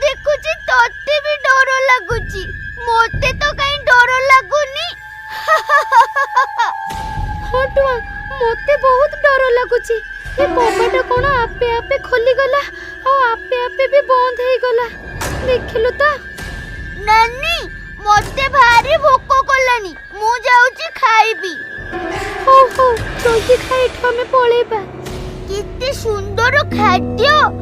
ଦେଖୁଛି ତତେ ବି ଡର ଲାଗୁଛି। ମତେ ତ କାଇଁ ଡର ଲାଗୁନି। ହଁ ଟୁଆ, ମତେ ବହୁତ ଡର ଲାଗୁଛି। ଏ କବାଟ କଣ ଆପେ ଆପେ ଖୋଲିଗଲା ଆଉ ଆପେ ଆପେ ବି ବନ୍ଦ ହେଇଗଲା, ଦେଖିଲୁ ତ? ନାନୀ, ମତେ ଭାରି ଭୋକ କଲାଣି, ମୁଁ ଯାଉଛି ଖାଇବି। ହଉ ହଉ, ଜଲ୍ଦି ଖାଇ, ଏଠୁ ଆମେ ପଳେଇବା। କେତେ ସୁନ୍ଦର ଖାଦ୍ୟ!